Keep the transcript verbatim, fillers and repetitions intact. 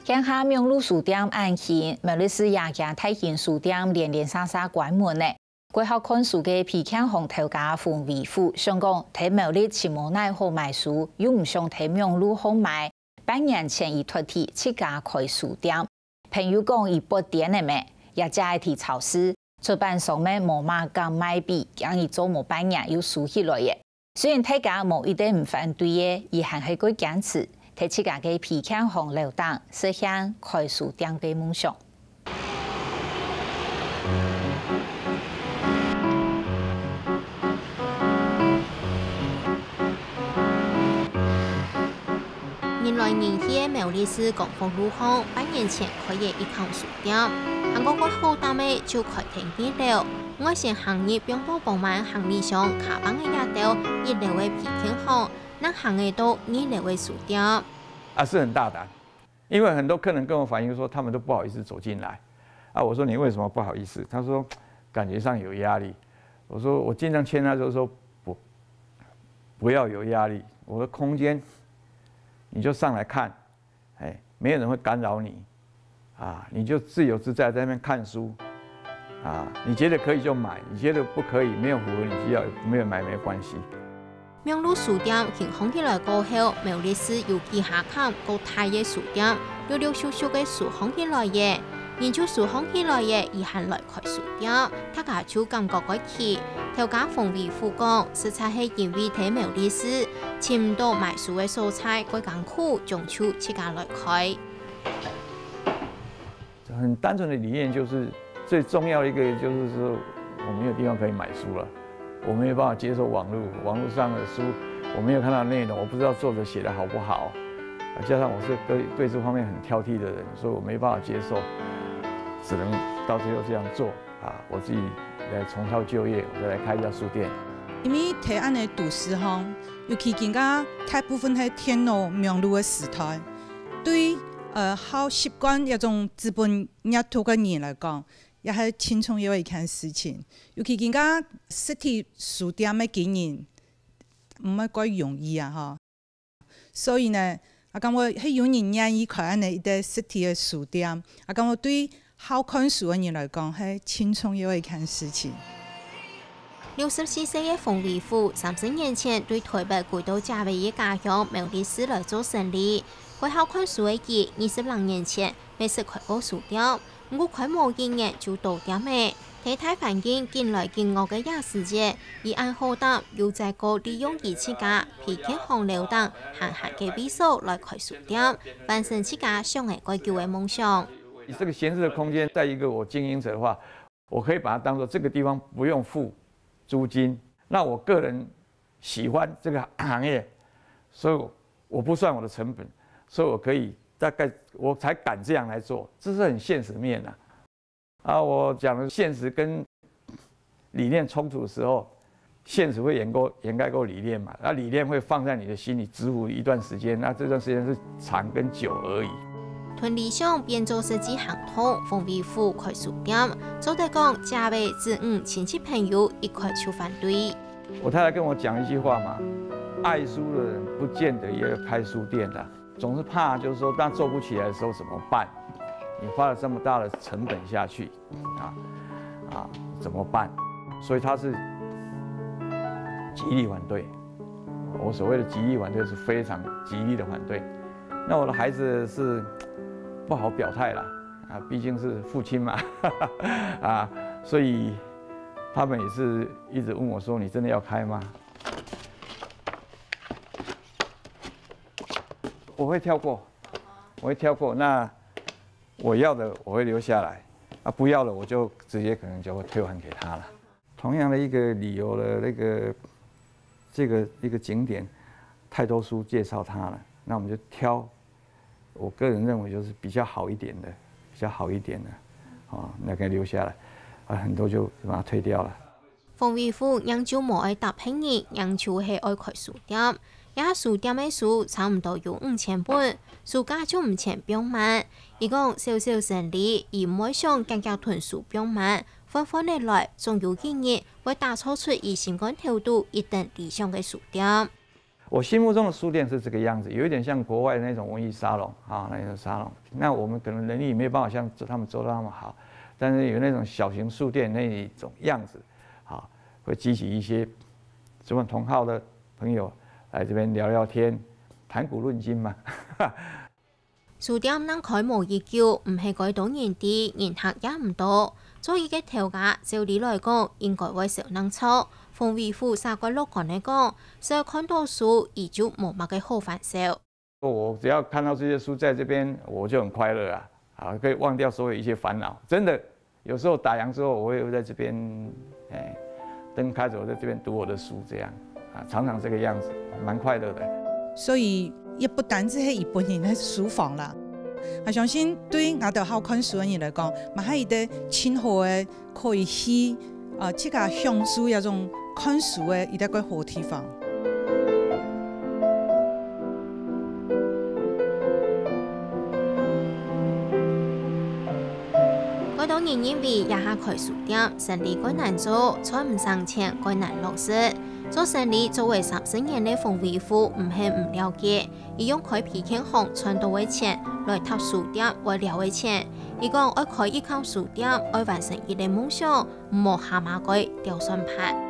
鄉下網路書店恁興，苗栗市也驚大型書店連連續續關門呢。過好看書个皮件行頭家馮維富想講，在苗栗尋無哪好買書，又毋想在網路項買，半年前佢決定自家開書店。朋友講佢發癲了咩，也借佢去超市，出版商乜無麼敢賣筆，驚佢做無半年又收起來了。 雖然大家無一定毋反對个，佢還係過堅持，在自家个皮件行樓頂實現開書店个夢想。人來人去个苗栗市光復路項，半年前開个一間書店，行過過好搭个就開忒二樓。 外先行入放到放滿行李箱卡梆个這兜一樓个皮件行，正行得到二樓个書店。啊，是很大膽，因為很多客人跟我反映說，他們都不好意思走進來。啊，我說你為什麼不好意思？他說感覺上有壓力。我說我盡量勸他，就是說不，不要有壓力。我說空間，你就上來看， 哎，沒有人會干擾你，啊，你就自由自在在那邊看書，啊，你覺得可以就買，你覺得不可以，沒有符合你需要，沒有買沒關係。網路書店興旺起來過後，苗栗市有幾下間較大个書店，陸陸續續个書旺起來了。人就書旺起來了，佢還來 開書店，大家就感覺蓋奇。頭家馮維富講，實在係因為在苗栗市尋毋到買書个所在，蓋艱苦，將就自家來開。很單純的理念就是，最重要的一個就是說，我沒有地方可以買書了，我沒有辦法接受網路，網路上的書，我沒有看到內容，我不知道作者寫得好不好，加上我是對，對這方面很挑剔的人，所以我沒辦法接受，只能到最後這樣做。 啊，我自己來重操舊業，我再來開一家書店。因為在恁呢都市項，尤其今下大部分係電腦網路个時代，對，呃，好習慣這種紙本閱讀个人來講，也係盡重要个一件事情。尤其今下實體書店个經營，毋係蓋容易啊，吼。 所以呢，𠊎感覺係有人願意開恁呢一個實體个書店，𠊎感覺對好看書个人來講係盡重要个一件事情。六十四歲个馮維富，三十年前對台北歸到姐个家鄉苗栗市來做生理。蓋好看書个佢，二十零年前乜識開過書店。 毋過開無幾年就倒店了。在大環境緊來緊惡个這時節，佢恁好膽又再過利用佢自家皮件行樓頂閒閒个位所來開書店，完成自家想个蓋久个夢想。這個閒置的空間，在一個我經營者的話，我可以把它當作這個地方不用付租金。那我個人喜歡這個行業，所以我不算我的成本，所以我可以大概，我才敢這樣來做，這是很現實面啊。 啊，我講的現實跟理念衝突的時候，現實會掩蓋，掩蓋過理念嘛，那理念會放在你的心裡蟄伏一段時間，那這段時間是長跟久而已。同理想變做實際行動，馮維富開書店，做得講，姐仔、子女、親戚朋友一概就反對。我太太跟我講一句話嘛，愛書的人不見得也要開書店的。 總是怕就是說，那做不起來的時候怎麼辦？你花了這麼大的成本下去，啊，啊，怎麼辦？所以他是極力反對。我所謂的極力反對，是非常極力的反對。那我的孩子是不好表態啦，啊，畢竟是父親嘛，啊，所以他們也是一直問我說：「你真的要開嗎？」 我會挑過，我會挑過。那我要的我會留下來，啊，不要的我就直接可能就會退還給他了。同樣的一個旅遊的那個，這個一個景點，太多書介紹他了，那我們就挑，我個人認為就是比較好一點的，比較好一點的，哦，那個留下來，啊，很多就把它退掉了。 馮維富仍舊無愛搭別人，仍舊係愛開書店。這下書店个書差毋多有五千本，書架就毋曾放滿。佢講小小生理，佢毋會想遽遽同書放滿，換換仔來，總有一日會打造出佢心肝頭肚一等理想个書店。我心目中的书店是这个样子，有一点像国外那种文艺沙龙啊，那种沙龙。那我们可能能力没有办法像他们做到那么好，但是有那种小型书店那一种样子，啊，会激起一些这种同好的朋友来这边聊聊天，谈古论今嘛。书店正開無幾久，毋係蓋多人知，人客也毋多。做一个頭家，照理來講，應該會少人坐。馮偉富寫過樂觀个講，少看到書，佢就無麼个好煩惱。我只要看到这些书在这边，我就很快乐啊，啊，可以忘掉所有一些烦恼。真的，有时候打烊之后，我会在这边，哎，灯开着，我在这边读我的书，这样啊，常常这个样子，蛮快乐的。所以也不单只係一本人个书房啦。我相信對𠊎兜好看書个人來講，嘛係一个盡好个可以去，呃，自家享受這種看書个一个个好地方。蓋多人認為這下開書店生理蓋難做，賺毋成錢蓋難落實。做生理做為三十年个馮偉富毋係毋了解，佢用開皮件行賺到个錢來搭書店會了个錢。佢講愛開一間書店，愛完成佢个夢想，毋好下馬該吊算盤。